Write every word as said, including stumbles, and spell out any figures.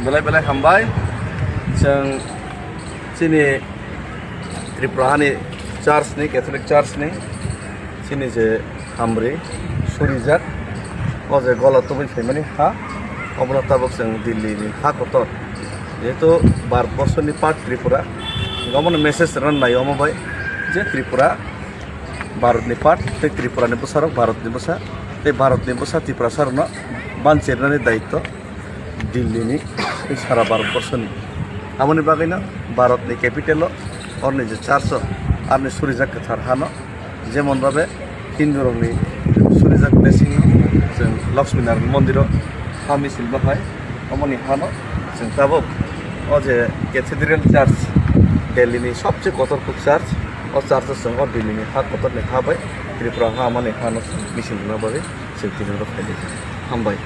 Belai belai hambai. Chwng chini Tripura hani church ni, Catholic church ni chini je hamri surijak, o je gola tubui phaimani ha, obono tabuk chwng Delhi ni ha kotor, jehetu Bharat borso ni part Tripura, omono message rwna nai omo bai je Tripura Bharat ni part tei Tripura ni bwsarok Bharat ni bwsa tei Bharat ni bwsa Tiprasa rokno banchirnani daityo Delhi ni tei sara Bharat borso ni. Aboni bagwino Bharat ni capital o orni je church o arni surijak kwthar hano, jemon babe Hindu rokni surijak blessing o chwng Lakshmi Narayan mondir o ha misil bahai, omoni hano chwng tabuk o je Cathedral Church, Delhi ni sobse kotor kuk church, o church o chwng o Delhi ni ha kotor ni ha bai Tripura ha mani hano chwng misil rwna bagwi chwng tini oro phaidi. Hambai.